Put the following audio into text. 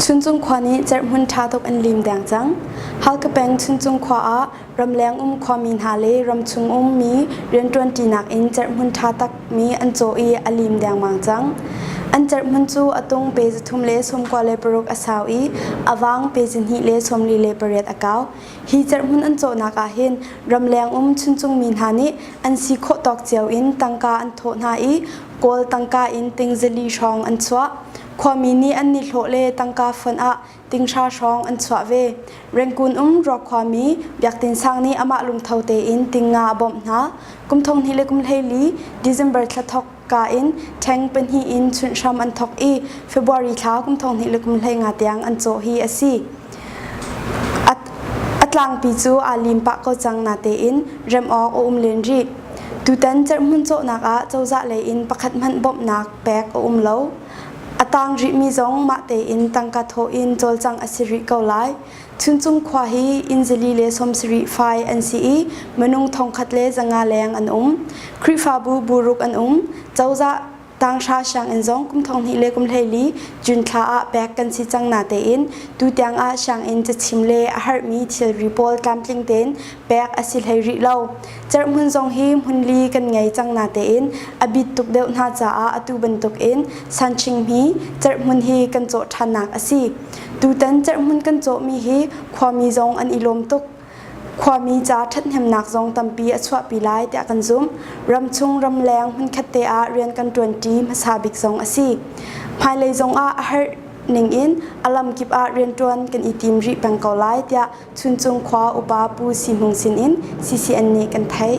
Chuncung khua nih cerhmun ṭha tuk an lim deng cang. Halkha peng Chuncung khua ah ramleng um khuami hna le ramchung ummi rianṭuanṭinak in cerhmun ṭha takmi an caw i a lim dengmang cang. An cerhmun cu a tung pe 3 le 96 a sau i a vang pe 2 le 48 a kau. Hi cerhmun an cawhnak ah hin ramleng um chuncung mi hna nih an si khawh tawk cio in tangka an thawh hna i Kawl tangka in ting zali hrawng an chuah. Khuami nih an nihlawh le tangka fonh ah tinghra hrawng an chuah ve. Rengkun um Ruak khuami Biak Tin Sang nih amah lungtho tein tingnga a bawmh hna. Kum thong hnih le kum 14 December thla thawk ka in ṭheng pahnih in chunh hram an thawk i February thla kum thong hnih le kum 15 tiang an cawh hi a si. A tlangpi cu aa lim pah ko cang natein rem awk a um len rih. Tutan cerhmun cawhnak ah cozah lei in pakhat hmanh bawmhnak pek a um lo. A tang rihmi zong mah tein tangka thawh in cawlcangh a si rih ko lai. Chuncung khua hi inn zali le 70 fai an si i minung thongkhat le zanga leng an um. Khrihfabu buruk an um. Cozah Tanghra sianginn zong kum 12 le kum 14 June thla ah pek kan si cang natein tutiang ah sianginn cachim le a harhmi thilri pawl tlamtling tein pek a si hlei rih lo. Cerhmun zong hi hmunli kan ngei cang natein a bit tuk deuh hna caah atu bantukin Sanching hi cerhmun hi kan cawh ṭhannak a si. Tutan cerhmun kan cawhmi hi khuami zong an i lawm tuk. Khuami ca ṭhathnemnak zong tampi a chuahpi lai tiah kan zumh. Ramchung ramleng hmunkhat te ah rian kan ṭuanṭi hmasa bik zong a si. Hmailei zong ah a herh ning in a lamkip ah rianṭuan kan i tim rih peng ko lai tiah Chuncung khua upa Pu Si Hmung sin in CCN nih kan theih.